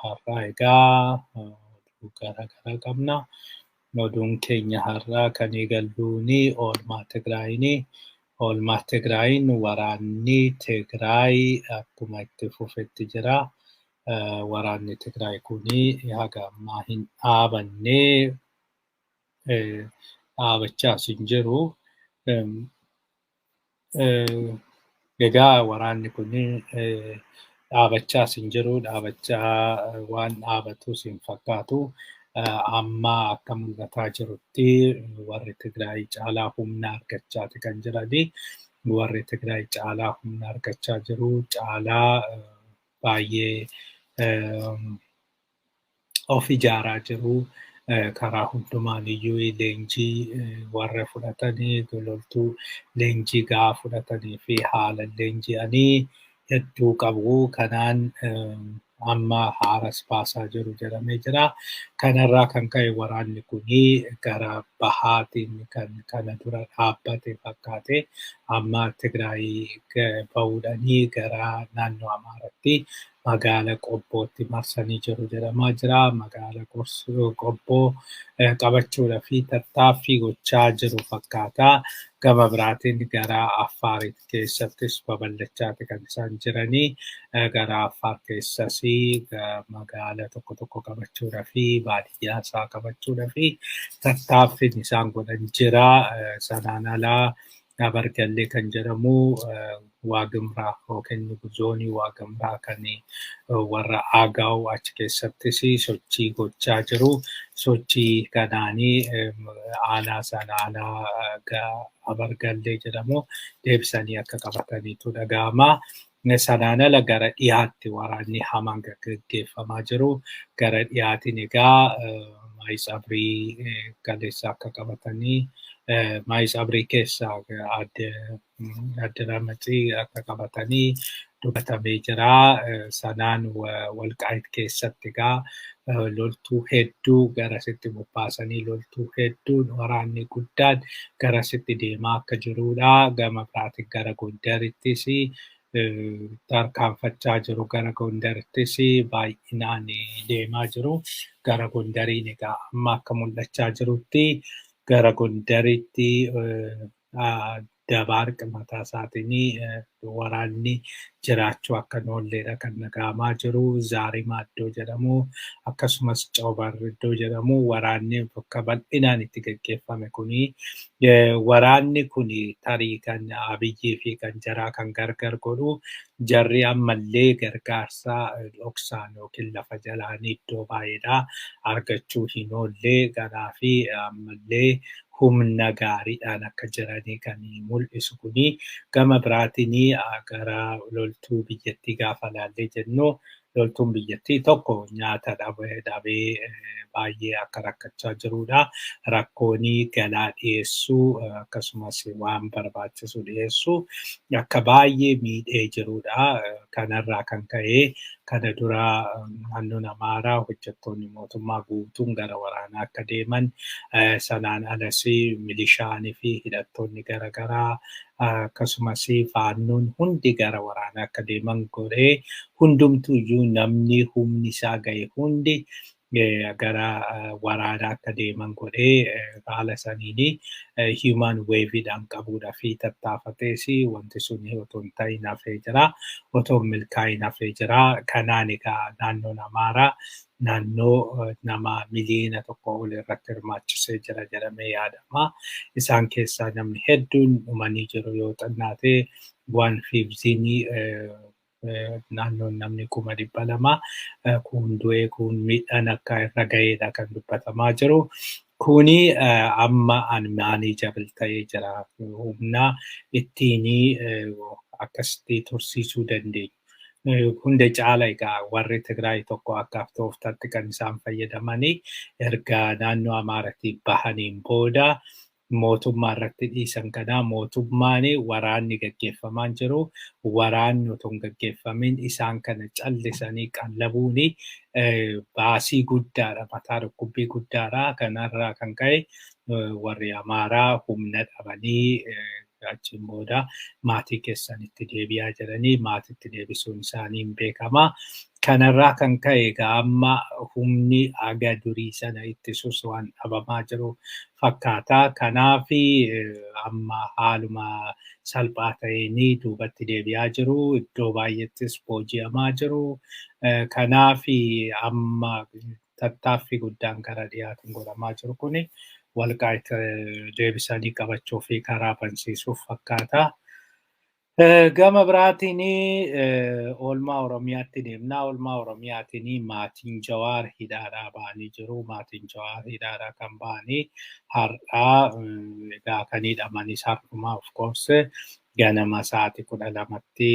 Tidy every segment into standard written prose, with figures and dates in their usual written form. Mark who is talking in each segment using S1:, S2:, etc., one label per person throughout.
S1: Har'aa egaa oduu garaa qabna. Oduun keenya har'aa kan eegalluuni oolmaa Tigraayini. Oolmaa Tigraayin waraanni Tigraay akkuma itti fufetti jira. Waraanni Tigraay kuni haga ammaa hin dhaabanne, dhaabachaas hin jiru. Egaa waraanni kun dhaabachaas hin jiru, dhaabachaa waan dhaabatus hin fakkaatu. Amma akka mul'ataa jirutti warri Tigraay caalaa humna argachaati kan jirani. Warri Tigraay caalaa humna argachaa jiru, caalaa baay'ee of ijaaraa jiru. Karaa hundumaan iyyuu leenjii warra fudhatanii, loltuu leenjii gahaa fudhatanii fi haala leenji'anii hedduu qabu. Kanaan amma haaras baasaa jiru jedhamee jira. Kanarraa kan ka'e waraanni kuni gara bahaatiin kan kana dura dhaabbate fakkaate amma Tigraay bahuudhanii gara naannoo Amaaraatti magaala Qobbootti marsanii jiru jedhamaa jira. Magaala Qobboo qabachuudhaa fi tattaaffii gochaa jiru fakkaata. Gama biraatiin gara Affaar keessattis babal'achaati kan isaan jiranii. Gara Affaar keessas magaala tokko tokko qabachuudhaa fi baadiyyaa isaa qabachuudhaa fi tattaaffiin isaan godhan jira. Sanaan alaa Abargallee kan jedhamu Waaqimraa yookiin zoonii Waaqimraa kan warra Agaw achi keessattis sochii gochaa jiru. Sochii kanaanii aanaa sana, aanaa Abargallee jedhamu, deebisanii akka qabataniitu dhaga'ama. Sanaan ala gara dhiyaatti waraanni hamaan gaggeeffamaa jiru. Gara dhiyaatiin egaa Maayisabrii kaleessa akka qabatanii, Maayisabrii keessa adde Ramacii akka qabatanii dubbatamee jira. Sanaan Walqaayit keessatti egaa loltuu hedduu garasitti bobbaasanii, loltuu hedduun, waraanni guddaan garasitti deemaa akka jirudha. Gama biraatiin gara Gondarittis tarkaanfachaa jiru. Gara Gondarittis baay'inaan deemaa jiru. Gara Gondariin egaa amma akka mul'achaa jirutti gara Gondaritti Dabaarq mataa isaatiin waraanni jiraachuu akka hin oolledha kan dhaga'amaa jiru. Zaarimaa iddoo jedhamu, akkasumas Coobar iddoo jedhamu, waraanni bakka bal'inaan itti gaggeeffame kuni, waraanni kuni tarii kan Abiyyii fi kan jaraa kan gargar godhu jarri ammallee gargaarsa dhoksaan yookiin lafa jalaan iddoo baay'eedhaa argachuu hin oolle. Kanaa fi ammallee humna gaariidhaan akka jiranii kan mul'isu kuni. Gama biraatiin gara loltuu biyyattii gaafa ilaallee jennu, loltuun biyyattii tokko nyaata dhabee baay'ee akka rakkachaa jirudha. Rakkoon galaa dhiyeessuu akkasumas waan barbaachisu dhiyeessuu akka baay'ee miidhee jirudha. Kanarraa kan ka'e kana dura naannoon Amaaraa hojjettoonni mootummaa guutuun gara waraanaa akka deeman, sanaan alas milishaanii fi hidhattoonni garaagaraa akkasumas faannoon hundi gara waraanaa akka deeman godhee, hundumtuu iyyuu namni humni isaa gahe hundi gara waraanaa akka deeman godhee, haala saniin human waveidhaan qabuudhaa fi tattaafatees wanti sun otoo hin ta'in hafee jira. Otoo hin milkaa'in hafee jira. Kanaan egaa naannoon Amaaraa naannoo nama 1 miliyoona ol irratti hirmaachisee jira jedhamee yaadama. Isaan keessaa namni hedduun dhumanii jiru, yoo xinnaate waan fiifziinii naannoon namni 200,000 kun du'ee, kun miidhaan akka irra ga'eedha kan dubbatamaa jiru. Kuni amma unmanageable ta'ee jira. Humna ittiin akkasitti tursiisuu dandeenyu. Hunda caala egaa warri Tigraay tokko akka tooftaatti kan isaan fayyadamanii erga naannoo Amaaratii bahaniin booda mootummaa irratti dhiisan kana, mootummaan waraanni gaggeeffamaa jiru. Waraanni otoo hin gaggeeffamin isaan kana callisanii qallabuuni baasii guddaadha, mataa dhukkubbii guddaadha. Kanarraa kan ka'e warri Amaaraa humna dhabanii achiin booda maatii keessanitti deebi'aa jedhanii maatiitti deebisuun isaanii hin beekama. Kanarraa kan ka'e egaa amma humni aga durii sana ittisuus waan dhabamaa jiru fakkaata. Kanaaf amma haaluma salphaa ta'een duubatti deebi'aa jiru. Iddoo baay'eettis booji'amaa jiru. Kanaaf amma tattaaffii guddaan gara dhiyaatiin godhamaa jiru kuni Walqaayit deebisanii qabachuu fi karaa bansiisuuf fakkaata. Gama biraatiin oolmaa Oromiyaatti deemna. Oolmaa Oromiyaatiin maatiin Jawaar hidhaadhaa ba'anii jiru. Maatiin Jawaar hidhaadhaa kan ba'anii har'aa, egaa kan hidhamanis har'uma, of course, ganama sa'aatii 12tti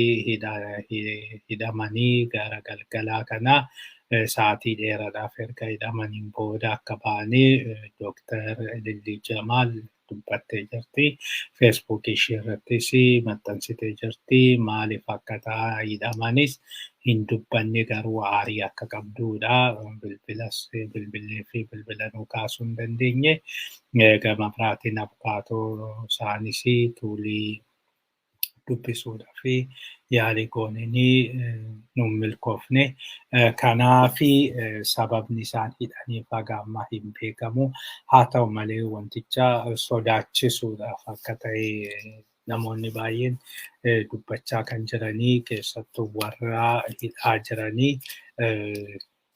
S1: hidhamanii gara galgalaa kana sa'aatii dheeraadhaaf erga hidhamaniin booda akka ba'anii Dooktar Lillii Jamaal dubbattee jirti. Feesbuukii ishee irrattis maxxansitee jirti. Maaliif akka hidhamanis hin dubbanne, garuu aarii akka qabdudha. Bilbilas bilbilee fi bilbila nuu kaasuu hin dandeenye. Gama biraatiin abukaatoo isaanis tuulii dubbisuudhaa fi yaalii goonanii nuun milkoofne. Kanaafi sababni isaan hidhaniif haga ammaa hin beekamu. Haa ta'u malee, wanticha sodaachisuudhaaf akka ta'e namoonni baay'een dubbachaa kan jiranii, keessattuu warra hidhaa jiranii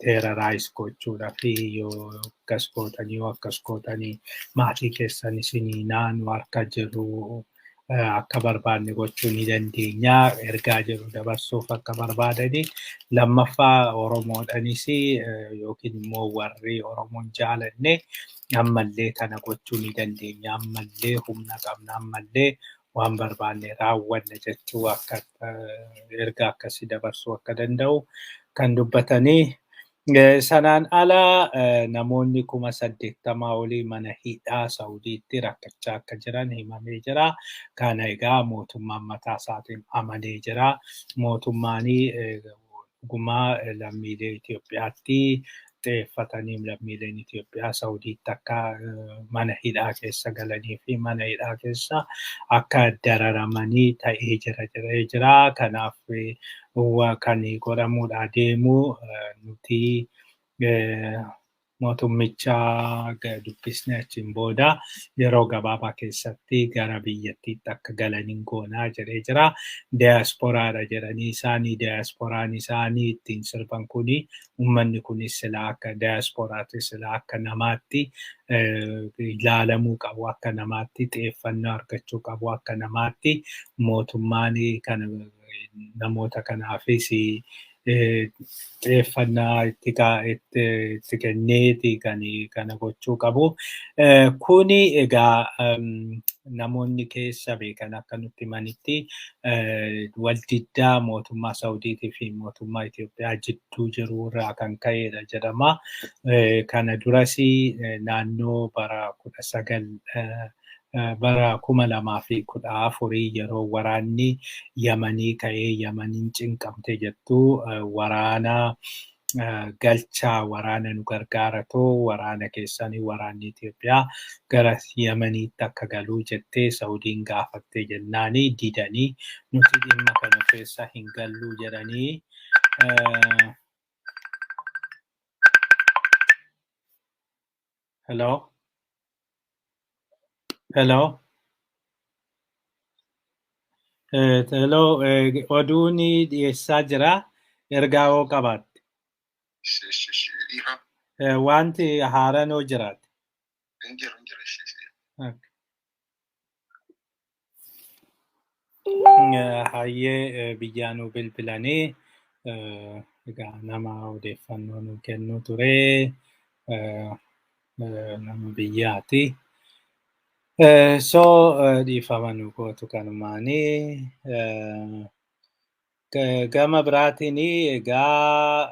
S1: terrorize gochuudhaaf, yoo akkas gootanii, yoo akkas gootanii maatii keessan isinii naannoo harka jiru, akka barbaanne gochuu ni dandeenya ergaa jiru dabarsuuf akka barbaadani. Lammaffaa, Oromoodhanis yookiin immoo warri Oromoon jaalanne ammallee kana gochuu ni dandeenya, ammallee humna qabna, ammallee waan barbaanne raawwanna jechuu akka ergaa akkasii dabarsuu akka danda'u kan dubbatanii. Sanaan ala namoonni 80,000 olii mana hidhaa Saudiitti rakkachaa akka jiran himamee jira. Kana egaa mootummaan mataa isaatiin amanee jira. Mootummaan dhugumaa lammiilee Itoophiyaatti xiyyeeffatanii lammiileen Itoophiyaa Saudiitti akka mana hidhaa keessa galanii fi mana hidhaa keessa akka dararamanii ta'ee jira jedhee jira. Kanaaf kan godhamuudhaa deemu nuti mootummicha dubbisne, achiin booda yeroo gabaabaa keessatti gara biyyattiitti akka galaniin goonaa jedhee jira. Diyaasporaadha jedhanii isaanii, diyaasporaan isaanii ittiin sirban kuni, uummanni kunis silaa akka diyaasporaatti, silaa akka namaatti ilaalamuu qabu, akka namaatti xiyyeeffannoo argachuu qabu, akka namaatti mootummaan kana namoota kanaafis xiyyeeffannaa itti kenneeti kan kana gochuu qabu. Kuni egaa namoonni keessa beekan akka nutti himanitti waldiddaa mootummaa Saudiitii fi mootummaa Itoophiyaa jidduu jiru irraa kan ka'edha jedhama. Kana duras naannoo bara 19 bara 2014 yeroo waraanni Yamanii ka'ee Yamaniin cinqamte jettu, waraana galchaa, waraana nu gargaaratoo, waraana keessanii waraanni Itoophiyaa gara Yamaniitti akka galuu jettee Saudiin gaafattee jennaanii didanii, nuti dhimma kana keessa hin galluu jedhanii. Hello? Hello? Hello, oduun dhiyeessaa jira. Ergaa hoo qabaatte?
S2: Dhiifama.
S1: Wanti haaraan hoo jiraate?
S2: Hin jiru, hin jiru.
S1: Okay. Hayyee, biyyaa nu bilbilanii, egaa nama odeeffannoo nu kennu ture, nama biyyaati. So dhiifama nu gootu kanumaanii. Gama biraatiin egaa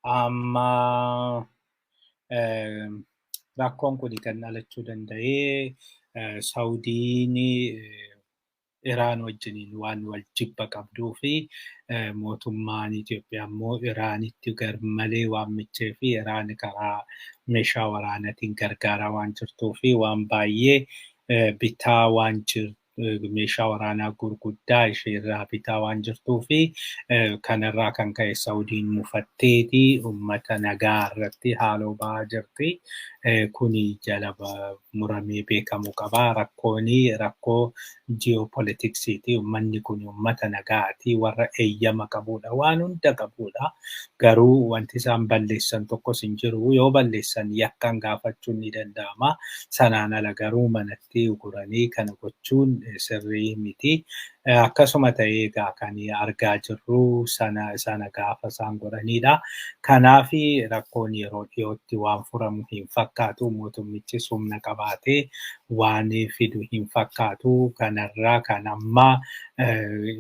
S1: amma rakkoon kun kan dhalachuu danda'e Saudiin Iraan wajjiniin waan wal jibba qabduu fi mootummaan Itoophiyaa immoo Iraanitti garmalee waan michee fi Iraan karaa meeshaa waraanaatiin gargaaraa waan jirtuu fi waan baay'ee bitaa waan Meeshaa waraanaa gurguddaa isheerraa bitaa waan jirtuu fi kanarraa kan ka'e Saudiin mufatteeti uummata nagaa irratti haaloo ba'aa jirti. Kuni jala muramee beekamuu qaba. Rakkooni rakkoo ji'oopolitiksiiti. Uummanni kun uummata nagaati. Warra eeyyama qabudha. Waan hunda qabudha. Garuu wanti isaan balleessan tokkos hin jiru. Yoo balleessan yakkaan gaafachuun ni danda'ama. Sanaan ala garuu manatti uguranii kana gochuun sirrii miti. Akkasuma ta'ee egaa kan argaa jirru sana gaafa isaan godhanidha. Kanaaf rakkoon yeroo dhiyootti waan furamu hin fakkaatu. Mootummichis humna qabaatee waan fidu hin fakkaatu. Kanarraa kan amma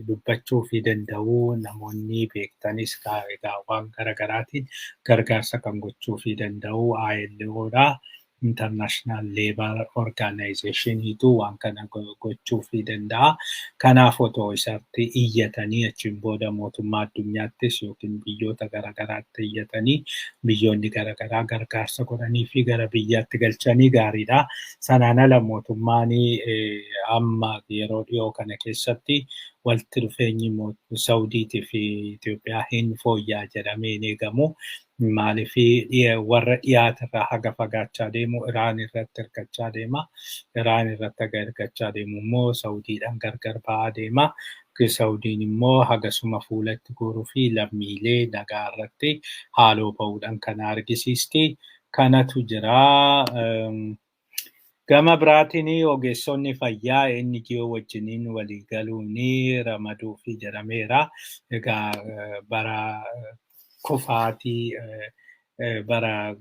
S1: dubbachuu fi danda'u namoonni beektanis egaa waan garaagaraatiin gargaarsa kan gochuu fi danda'u ILOdha. International Labour Organizationitu waan kana gochuu fi danda'a. Kanaaf otoo isatti iyyatanii achiin booda mootummaa addunyaattis yookiin biyyoota garaagaraatti iyyatanii biyyoonni garaagaraa gargaarsa godhanii fi gara biyyaatti galchanii gaariidha. Sanaan ala mootummaan amma yeroo dhiyoo kana keessatti walitti dhufeenyi Saudiitii fi Itoophiyaa hin fooyya'a jedhamee hin eegamu. Maaliif warra dhiyaatirraa haga fagaachaa deemu Iraan irratti hirkachaa deema. Iraan irratti haga hirkachaa deemu immoo Saudiidhaan gargar ba'aa deema. Saudiin immoo hagasuma fuulatti guuruu fi lammiilee nagaa irratti haaloo ba'uudhaan kana argisiisti. Kanatu jira. Gama biraatiin ogeessonni fayyaa NGO wajjiniin walii galuun ramaduufi jedhameera. Egaa bara kufaatii, bara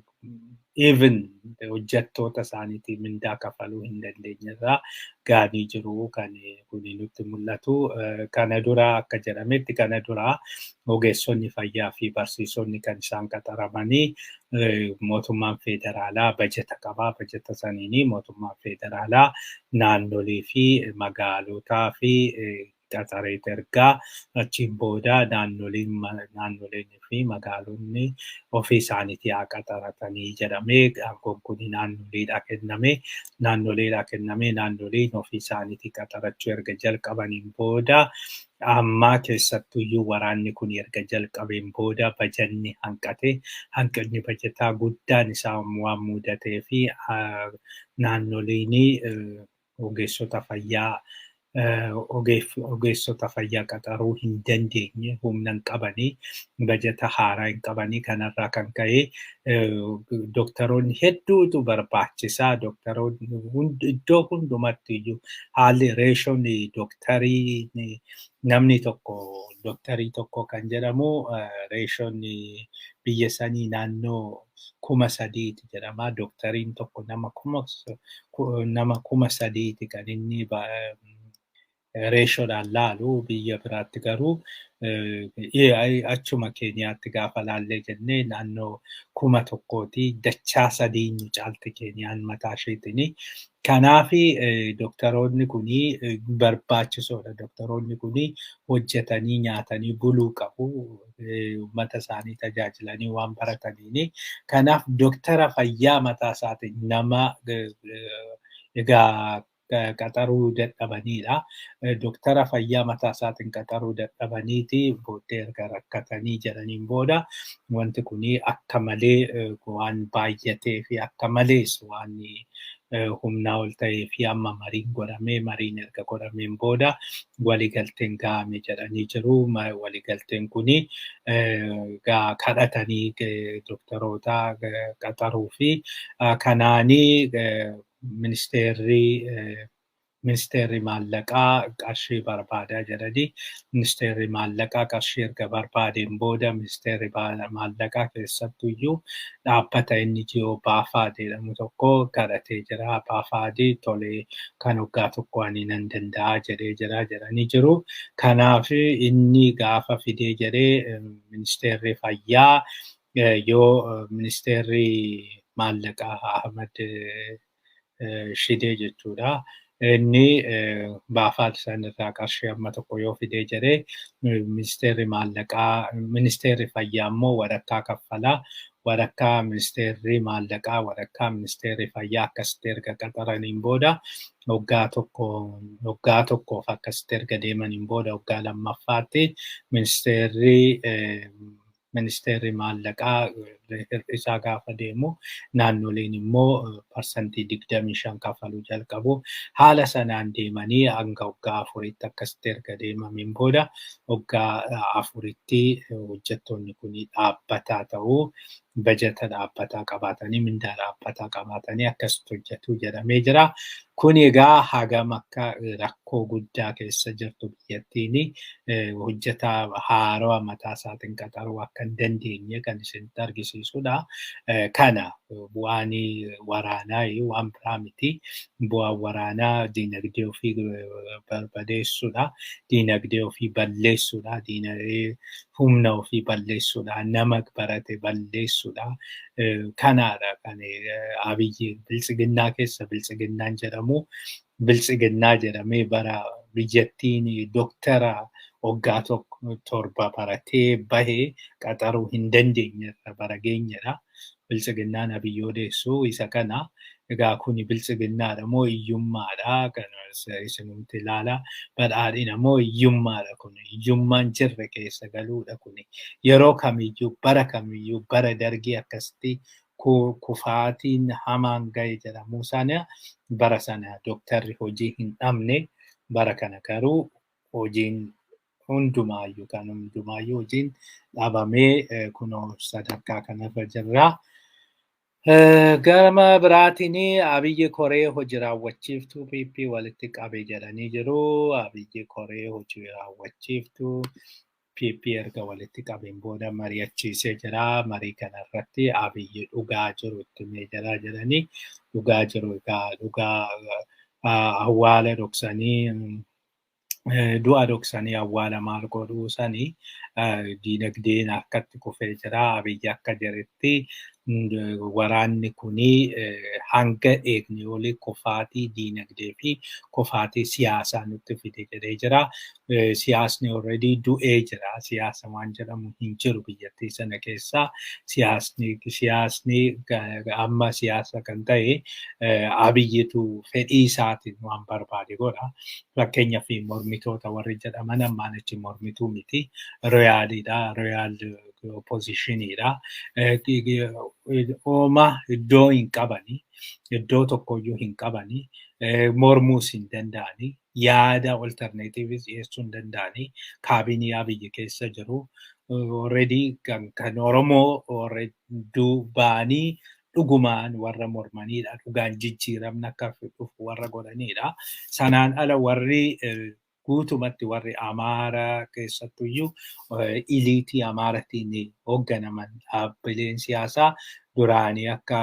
S1: even hojjettoota isaaniitiin mindaa kafaluu hin dandeenye irraa gaanii jiru kan kuni nutti mul'atu. Kana dura akka jedhametti kana dura ogeessonni fayyaa fi barsiisonni kan isaan qaxaramanii mootummaan federaalaa bajeta qabaa. Bajeta saniini mootummaan federaalaa naannolee fi magaalotaa fi qaxareet ergaa, achiin booda naannoleen fi magaalonni ofii isaaniitii haa qaxaratanii jedhamee, aangoon kun naannoleedhaa kenname. Naannoleen ofii isaaniitii qaxarachuu erga jalqabaniin booda, amma keessattuyyuu waraanni kun erga jalqabeen booda bajanni hanqate. Hanqinni bajataa guddaan isaa waan mudatee fi naannoleen ogeessota fayyaa qaxaruu hin dandeenye, humna hin qabanii, bajata haaraa hin qabanii. Kanarraa kan ka'e dooktaroonni hedduutu barbaachisaa. Dooktaroonni iddoo hundumatti iyyuu haalli ratioon dooktarii, namni tokko dooktarii tokko kan jedhamu, ratioon biyya sanii naannoo 3,000ti jedhama. Dooktariin tokko nama 3,000ti kan inni ratiodhaan laalu. Biyya biraatti garuu, achuma Keeniyaatti gaafa laallee jennee, naannoo 1,000ti. Dachaa sadiin nu caalti Keeniyaan mataa isheetiin. Kanaaf dooktaroonni kuni barbaachisoodha. Dooktaroonni kuni hojjetanii nyaatanii buluu qabu. Uummata isaanii tajaajilanii waan barataniini. Kanaaf dooktara fayyaa mataa isaatiin nama egaa qaxaruu dadhabanidha. Dooktara fayyaa mataa isaatiin qaxaruu dadhabaniiti booddee erga rakkatanii jedhaniin booda wanti kun akka malee waan baay'atee fi akka malees waan humnaa ol ta'ee fi amma mariin godhamee, mariin erga godhameen booda waliigalteen ga'ame jedhanii jiru. Waliigalteen kuni kadhatanii dooktaroota qaxaruu fi kanaanii ministeerri maallaqaa qarshii barbaadaa jedhanii, ministeerri maallaqaa qarshii erga barbaadeen booda, ministeerri maallaqaa keessattuyyuu dhaabbata NGO Baafaa jedhamu tokko kadhatee jira. Baafaadii tolee, kan waggaa tokko ani nan danda'a jedhee jira jedhanii jiru. Kanaaf inni gaafa fidee jedhee ministeerri fayyaa yoo ministeerri maallaqaa Ahmad Shidee jechuudha. Inni baafaa sanirraa qarshii amma tokko yoo fidee jedhee, ministeerri maallaqaa, ministeerri fayyaa immoo walakkaa kaffalaa. Walakkaa ministeerri maallaqaa, walakkaa ministeerri fayyaa. Akkasitti erga qaxaraniin booda, waggaa tokko, waggaa tokkoof akkasitti erga deemaniin booda, waggaa lammaffaatti ministeerri maallaqaa hir'isaa gaafa deemu, naannoleen immoo 25% kafaluu jalqabu. Haala sanaan deemanii hanga waggaa 4tti akkasitti erga deemameen booda, waggaa 4tti hojjettoonni kun dhaabbataa ta'uu, bajata dhaabbataa qabaatanii, mindaa dhaabbataa qabaatanii akkasitti hojjetu jedhamee jira. Kun egaa hagam akka rakkoo guddaa keessa jirtu biyyattiin, hojjetaa haarawaa mataa isaatiin qaxaruu akka hin dandeenye kan isinitti argisiisudha. Kana bu'aan waraanaa waan biraa miti. Bu'aan waraanaa diinagdee ofii barbadeessuudha. Diinagdee ofii balleessuudha. Diinagdee humna ofii balleessuudha. Nama barate balleessuudha. Kanaadha kan Abiyyi biltsiginnaa keessa biltsiginnaan jedhamu. Biltsiginnaa jedhamee bara biyyattiin doktara waggaa tokko 7 baratee bahee qaxaruu hin dandeenye irra bara geenyedha. Biltsiginnaan Abiyyi odeessu isa kana. Egaa kuni biltsiginnaadha moo hiyyummaadha? Kan isinumti ilaala. Badhaadhina moo hiyyummaadha kun? Hiyyummaan jirre keessa galuudha kuni. Yeroo kamiyyuu, bara kamiyyuu, bara Dargii akkasitti kufaatiin hamaan gahe jedhamuu sana, bara sana dooktarri hojii hin dhabne. Bara kana garuu hojiin hundumaayyuu, kan hundumaayyuu hojiin dhabamee kunoo sadarkaa kanarra jirra. Gama biraatiin Abiyyi koree hojii raawwachiiftuu PP walitti qabe jedhanii jiru. Abiyyi koree hojii raawwachiiftuu PP erga walitti qabeen booda mari'achiisee jira. Marii kanarratti Abiyyi dhugaa jiru itti himee jira jedhanii, dhugaa jiru egaa dhugaa awwaala dhoksanii, du'a dhoksanii awwaala maal godhuu sanii, diinagdeen akkatti kufee jira. Abiyyi akka jedhetti waraanni kuni hanga eegne olii kufaatii diinagdee fi kufaatii siyaasaa nutti fide jedhee jira. Siyaasni already du'ee jira. Siyaasa waan jedhamu hin jiru biyyattii sana keessa. Siyaasni amma siyaasa kan ta'e Abiyyitu fedhii isaatiin waan barbaade godha. Fakkeenyaaf mormitoota warri jedhaman ammaan achi mormituu miti. Royaliidha. Royal oppositioniidha. Ooma iddoo hin qabani. Iddoo tokkoyyuu hin qabani. Mormuus hin danda'ani. Yaada alternatives dhiyeessuu hin danda'ani. Kaabinii Abiyyi keessa jiru. Already kan Oromoo already ba'anii dhugumaan warra mormanidha. Dhugaan jijjiiramni akka dhufu warra godhanidha. Sanaan ala warri guutumatti warri Amaara keessattuyyuu elitii Amaaratiin hoogganaman, dhaabbileen siyaasaa duraanii akka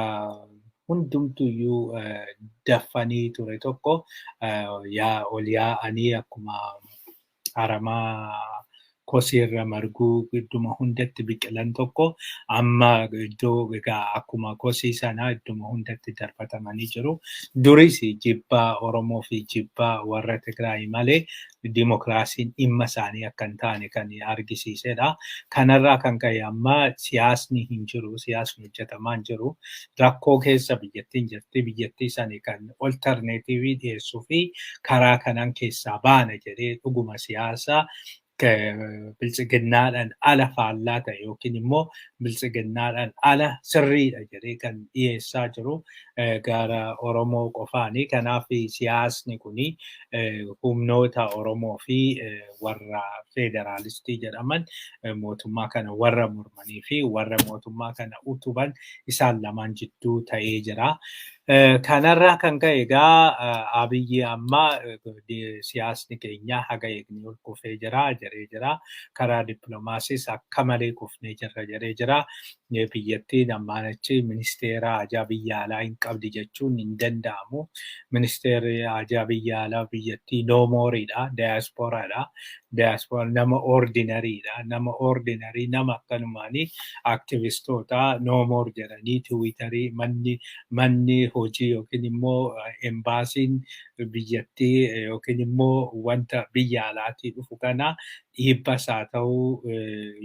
S1: hundumtuyyuu daffanii ture tokko ol yaa'anii akkuma aramaa kosiirra marguu idduma hundatti biqilan tokko, amma iddoo egaa akkuma kosii sanaa idduma hundatti darbatamanii jiru. Duris jibbaa Oromoo fi jibbaa warra Tigraay malee dimokiraasiin dhimma isaanii akka hin taane kan argisiisedha. Kanarraa kan ka'e amma siyaasni hin jiru, siyaasni hojjetamaa hin jiru. Rakkoo keessa biyyattiin jirti. Biyyattii sani kan alternativii dhiyeessuu fi karaa kanaan keessaa baana jedhee dhuguma siyaasa biltsiginnaadhaan ala faallaa ta'e yookiin immoo biltsiginnaadhaan ala sirriidha jedhee kan dhiyeessaa jiru gara Oromoo qofaani. Kanaaf siyaasni kuni humnoota Oromoo fi warra federaalistii jedhaman, mootummaa kana warra mormanii fi warra mootummaa kana utuban, isaan lamaan jidduu ta'ee jira. Kanarraa kan ka'e egaa Abiyyi amma siyaasni keenya haga eegne ol kufee jira jedhee jira. Karaa dippiloomaasiis akka malee kufnee jirra jedhee jira. Biyyattiin ammaan achi ministeera hajaa biyya alaa hin qabdi jechuun hin danda'amu. Ministeerri hajaa biyya alaa biyyattii no moreiidha. Diyaaspooraadha. Diyaasporaa nama ordinarydha. Nama ordinary, nama akkanumaanii aktivistoota "no more" jedhanii Twitterii manni hojii yookiin immoo embaasiin biyyattii yookiin immoo wanta biyya alaatii dhufu kana dhiibbas haa ta'uu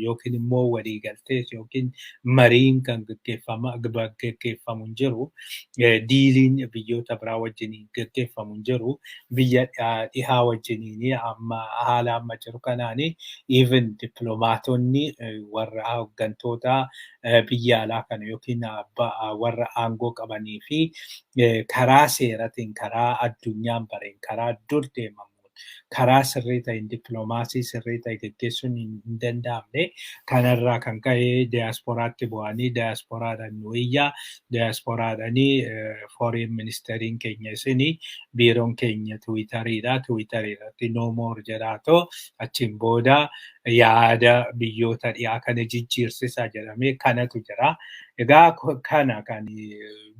S1: yookiin immoo waliigaltees yookiin mariin kan gaggeeffamu hin jiru. Dealiin biyyoota biraa wajjin gaggeeffamu hin jiru. Biyya dhihaa wajjiniin amma haala amma jiru kanaani even dippiloomaatonni warra hooggantoota biyya alaa kana yookiin warra aangoo qabanii fi karaa seeratiin, karaa addunyaan bareen, karaa dur deemamu, karaa sirrii ta'een dippiloomaasii sirrii ta'e gaggeessuun hin danda'amne. Kanarraa kan ka'e diyaasporaatti bu'anii diyaasporaadhaan nu iyyaa, diyaasporaadhaanii foreign ministeriin keenya isinii, biiroon keenya Twitteriidha, Twitterii irratti "no more" jedhaatoo achiin booda yaada biyyoota dhiyaa kana jijjiirsisa jedhamee kanatu jira. Egaa kana kan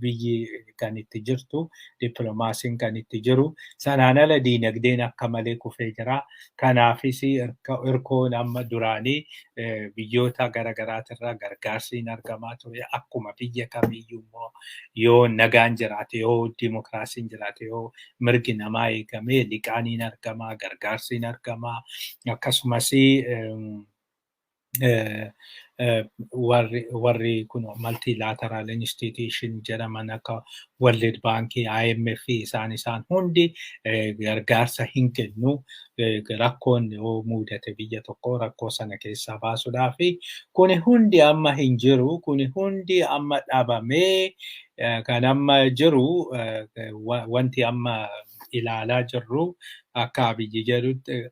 S1: biyyi kan itti jirtu, dippiloomaasiin kan itti jiru. Sanaan ala diinagdeen akka malee kufee jira. Kanaafis hirkoon amma duraanii biyyoota garaagaraatirraa gargaarsi hin argamaa ture. Akkuma biyya kamiiyyuu immoo yoo nagaan jiraate, yoo dimokiraasiin jiraate, yoo mirgi namaa eegame, liqaan hin argamaa, gargaarsi hin argamaa. Akkasumas warri kun multilateral institution jedhaman akka World Bank, IMF, isaan hundi gargaarsa hin kennu. Rakkoon yoo mudate biyya tokko rakkoo sana keessaa baasuudhaaf kuni hundi amma hin jiru. Kuni hundi amma dhabamee kan amma jiru, wanti amma ilaalaa jirru akka Abiyyi jedhutti,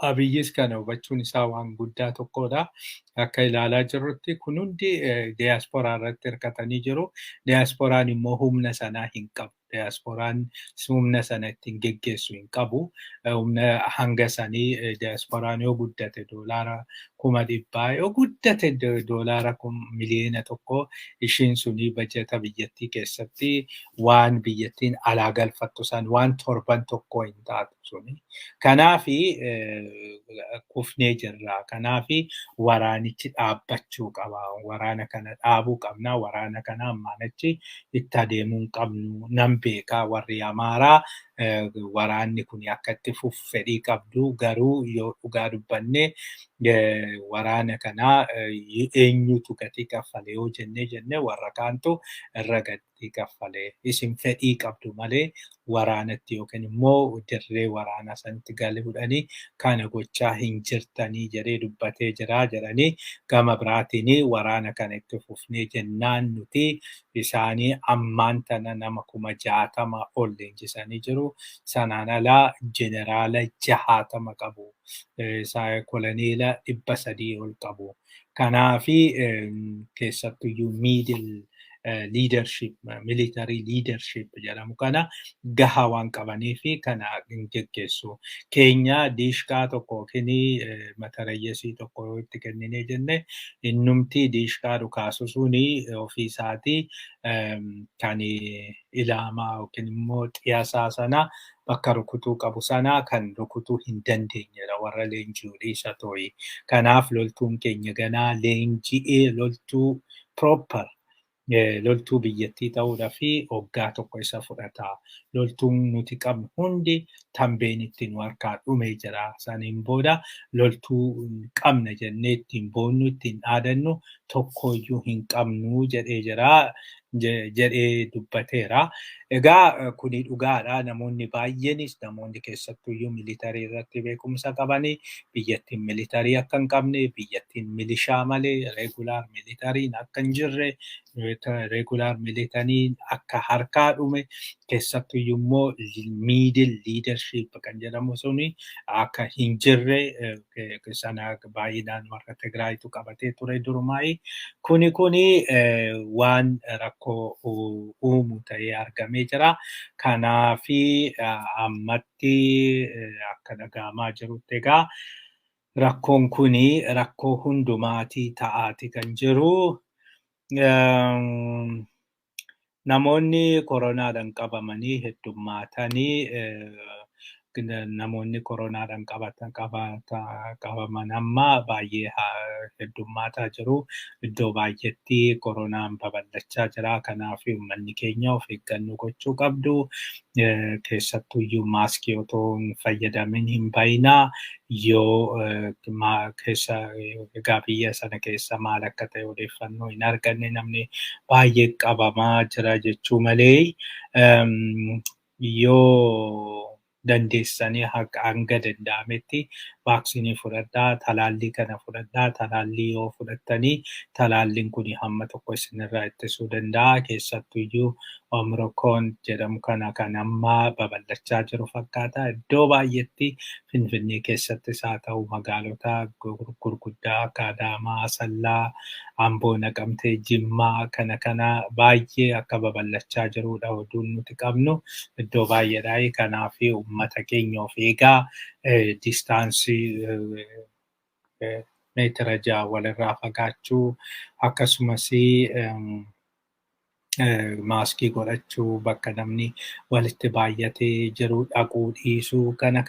S1: Abiyyis kana hubachuun isaa waan guddaa tokkodha. Akka ilaalaa jirrutti kun hundi diyaasporaa irratti hirkatanii jiru. Diyaasporaan immoo humna sanaa hin qabu. Diyaasporaan humna sana ittiin geggeessu hin qabu. Humna hanga sanii diyaasporaan yoo guddate $100,000, yoo guddate $1,000,000, ishiin suni bajeta biyyattii keessatti waan biyyattiin alaa galfattu san waan torban tokko hin taatu suni. Kanaafi kufnee jirra. Kanaafi waraanichi dhaabbachuu qaba. Waraana kana dhaabuu qabna. Waraana kana ammaan achi itti adeemuu hin qabnu. Nan beekaa, warri Amaaraa waraanni kun akka itti fufu fedhii qabdu, garuu yoo dhugaa dubbanne waraana kana eenyutu gatii kaffale yoo jennee warra kaantu irra gatii kaffale. Isin fedhii qabdu malee waraanatti yookiin immoo dirree waraanaa sanatti galuudhanii kana gochaa hin jirtanii jedhee dubbatee jira jedhanii. Gama biraatiin waraana kana itti fufnee jennaan nuti isaanii ammaan tana nama 60,000 ol leenjisanii jiru. Sanaan alaa jeneraala 60 qabu. Koloneela 300 ol qabu. Kanaafi keessattuyyuu middle leadership, military leadership jedhamu kana gahaa waan qabanii fi kana hin geggeessu. Keenya diishqaa tokko yookiin matarayyesii tokko yoo itti kenninee jenne, innumti diishqaa dhukaasu suni ofii isaatii kan ilaamaa yookiin immoo xiyyasaa sana bakka rukutuu qabu sana kan rukutuu hin dandeenyedha warra leenji'uu dhiisa tooyi. Kanaaf loltuun keenya ganaa leenji'ee loltuu proper loltuu biyyattii ta'uudhaa fi waggaa tokko isa fudhata. Loltuun nuti qabnu hundi tambeen ittiin nu harkaa dhumee jira. Saniin booda loltuu qabna jennee ittiin boonnu, ittiin dhaadannu tokkoyyuu hin qabnu jedhee jira jedhee dubbateera. Egaa kuni dhugaadha. Namoonni baay'eenis, namoonni keessattuyyuu military irratti beekumsa qabanii, biyyattiin military akka hin qabne, biyyattiin milishaa malee regular militaryn akka hin jirre, regular militaryn akka harkaa dhume, keessattuyyuu immoo middle leadership kan jedhamu suni akka hin jirre, sana baay'inaan warra Tigraayitu qabatee ture durumaayi. Kuni waan rakkoo uumu ta'ee argamee jira. Kanaafi ammatti akka dhaga'amaa jirutti egaa rakkoon kuni rakkoo hundumaatii ta'aati kan jiru. Namoonni koronaadhaan qabamanii heddummaatanii Namoonni koronaadhaan qabaman amma baay'ee heddummaataa jiru. Iddoo baay'eetti koronaan babal'achaa jira. Kanaaf uummanni keenya of eeggannoo gochuu qabdu. Keessattuyyuu maaskii otoo hin fayyadamin hin bayinaa. Yoo keessa egaa biyya sana keessa maal akka ta'e odeeffannoo hin arganne, namni baay'ee qabamaa jira jechuu malee, yoo dandeessanii hanga danda'ametti vaaksiinii fudhadhaa, talaallii kana fudhadhaa. Talaallii yoo fudhattanii, talaalliin kun hamma tokko isinirraa ittisuu danda'a. Keessattuyyuu Omicron jedhamu kana kan amma babal'achaa jiru fakkaata. Iddoo baay'eetti, Finfinnee keessattis haa ta'u, magaalota gurguddaa akka Adaamaa, Asallaa, Amboo, Naqamtee, Jimmaa kana baay'ee akka babal'achaa jirudha oduun nuti qabnu iddoo baay'eedha. Kanaaf uummata keenya of eegaa, distance meetira 6 walirraa fagaachuu, akkasumas maaskii godhachuu, bakka namni walitti baay'atee jiru dhaquu dhiisuu, kana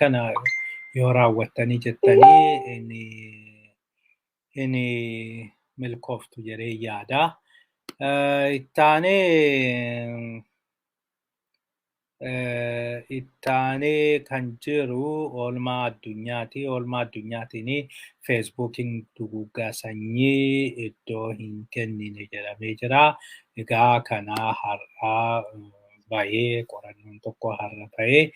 S1: yoo raawwattanii jettanii inni milkooftu jedhee yaada. Ittaanee kan jiru oolmaa addunyaati. Oolmaa addunyaatiin Feesbuukiin duguuggaa sanyii iddoo hin kennine jedhamee jira. Egaa kana har'aa bahee, qorannoon tokko har'a bahee,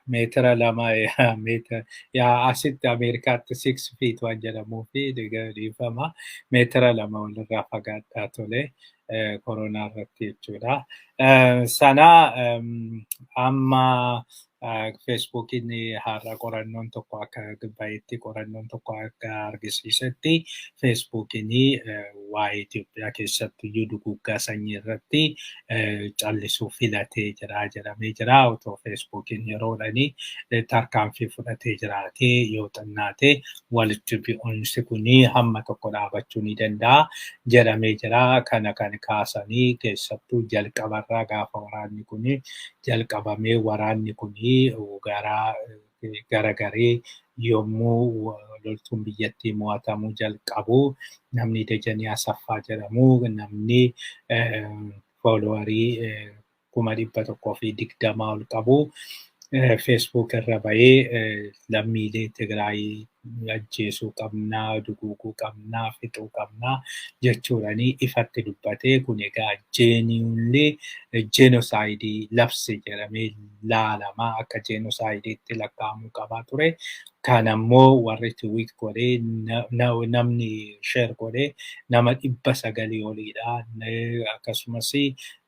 S1: meetira 2, yaa asitti Ameerikaatti 6 feet waan jedhamuu fi dhiifama, meetira 2 walirraa fagaadhaa tole koronaa irratti jechuudha. Sana amma Feesbuukiin har'a qorannoon tokko akka bahetti, qorannoon tokko akka argisiisetti, Feesbuukiin waa'ee Itoophiyaa keessatti iyyuu duguuggaa sanyii irratti callisuu filatee jira jedhamee jira. Otoo Feesbuukiin yeroodhani tarkaanfii fudhatee jiraatee, yoo xinnaate walitti bu'insi kuni hamma tokko dhaabachuu ni danda'a jedhamee jira. Kana kan kaasanii keessattuu jalqabarraa gaafa waraanni kuni jalqabamee, waraanni kuni gara garagaree yommuu loltuun biyyattii mo'atamuu jalqabu, namni Dejanii Asaffaa jedhamu, namni followerii 120,000 ol qabu, Feesbuuk irra bahee lammiilee Tigraay ajjeesuu qabnaa, duguuguu qabnaa, fixuu qabnaa jechuudhaani ifatti dubbatee, kun egaa genuinely genocide labse jedhamee laalama, akka genocideitti lakkaa'amuu qabaa ture. Kan ammoo warri tweet godhee, namni share godhee nama 900 oliidha. Akkasumas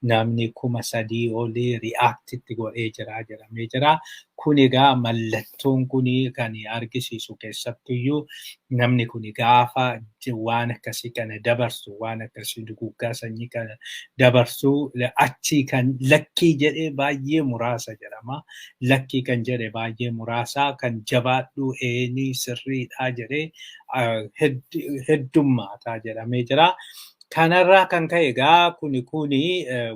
S1: namni 3,000 olii reactitti godhee jira jedhamee jira. Kun egaa mallattoon kun kan argisiisu, keessattuyyuu namni kun gaafa waan akkasii kana dabarsu, waan akkasii duguuggaa sanyii kana dabarsu, achii kan lakkii jedhee baay'ee muraasa jedhama. Lakkii kan jedhe baay'ee muraasa, kan jabaadhu eenii sirriidha jedhee heddummaataa jedhamee jira. Kanarraa kan ka'e egaa kuni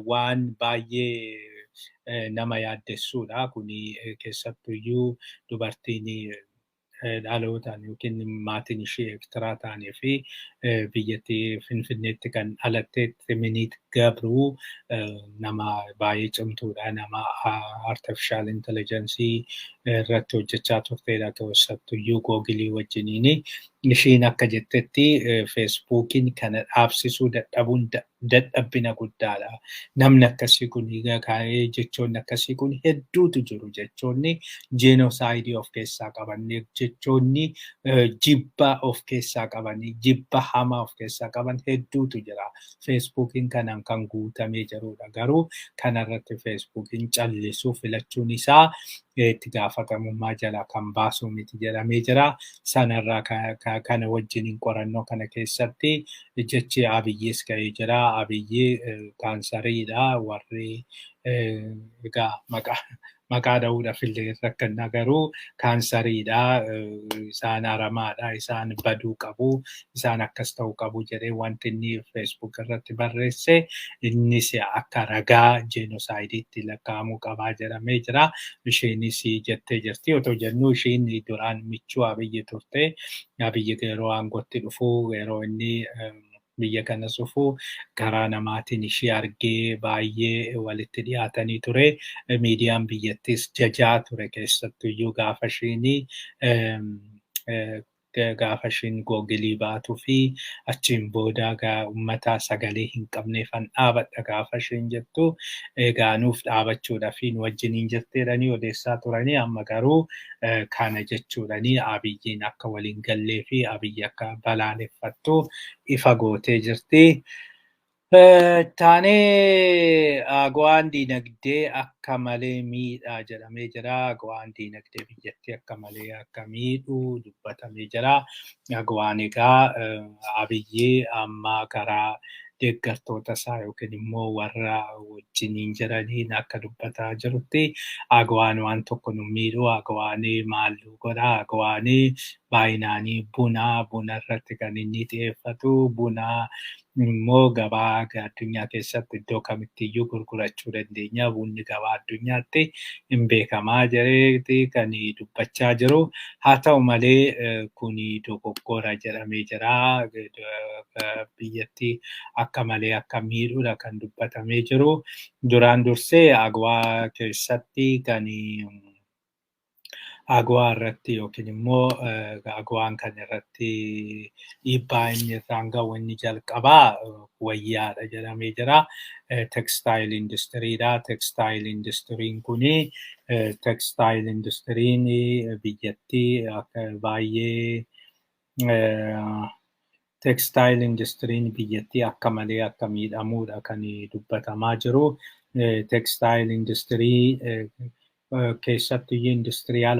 S1: waan baay'ee nama yaaddessuudha. Kuni keessattuyyuu dubartiin dhalootaan yookiin maatiin ishee Eertiraa ta'anii fi biyyattii Finfinneetti kan dhalatte Timiniit Gabruu nama baay'ee cimtuudha. Nama artificial intelligence irratti hojjechaa turtedha. Keessattuyyuu Googilii wajjiniini. Ishiin akka jettetti, Feesbuukiin kana dhaabsisuu dadhabuun dadhabbina guddaadha. Namni akkasii kun, jechoonni akkasii kun hedduutu jiru. Jechoonni genocide of keessaa qaban, jechoonni jibba of keessaa qaban, jibba hamaa of keessaa qaban hedduutu jira. Feesbuukiin kanaan kan guutamee jirudha. Garuu kanarratti Feesbuukiin callisuu filachuun isaa itti gaafatamummaa jala kan baasu miti jedhamee jira. Sanarraa kana wajjiniin qorannoo kana keessatti jechi Abiyyis ka'ee jira. Abiyyi kaansariidha. Warri egaa maqaa Maqaa dha'uudhaaf illee rakkanna, garuu kaansariidha, isaan aramaadha, isaan baduu qabu, isaan akkas ta'uu qabu jedhee wanti inni Facebook irratti barreesse innis akka ragaa jeenosaayidiitti lakkaa'amuu qabaa jedhamee jira. Isheenis jettee jirti. Otoo jennuu isheen duraan michuu Abiyyi turte. Abiyyi yeroo aangootti dhufu, yeroo inni biyya kana dhufu, karaa namaatiin ishee argee baay'ee walitti dhiyaatanii ture. Miidiyaan biyyattis jajaa ture, keessattuyyuu gaafa ishiin Google baatuu fi achiin booda uummata sagalee hin qabneefan dhaabadha gaafa isheen jettu, egaa nuuf dhaabachuudhaaf nu wajjiniin jirteedhanii odeessaa turanii. Amma garuu kana jechuudhanii Abiyyiin akka waliin gallee fi Abiyyi akka balaaleffattu ifa gootee jirti. Taanee AGOAn diinagdee akka malee miidhaa jedhamee jira. AGOAn diinagdee biyyattii akka malee akka miidhu dubbatamee jira. AGOAn egaa Abiyyi amma karaa deeggartoota isaa yookiin immoo warra wajjiniin jiraniin akka dubbataa jirutti AGOAn waan tokko nu miidhu, AGOAn maal godha, AGOAn baay'inaanii buna irratti kan inni xiyyeeffatu, buna immoo gabaa addunyaa keessatti iddoo kamittiyyuu gurgurachuu dandeenya. Bunni gabaa addunyaatti hin beekamaa jedheeti kan dubbachaa jiru. Haa ta'u malee kuni dogoggora jedhamee jira. Biyyattii akka malee akka miidhudha kan dubbatamee jiru. Duraan dursee AGOA keessatti kan AGOA irratti yookiin immoo AGOAn kan irratti dhiibbaa inni irraan gahu inni jalqabaa wayyaadha jedhamee jira. Textile industryidha. Textile industryn kuni, textile industryn biyyattii akka baay'ee, textile industryn biyyattii akka malee akka miidhamuudha kan dubbatamaa jiru. Textile industry keessattuu industrial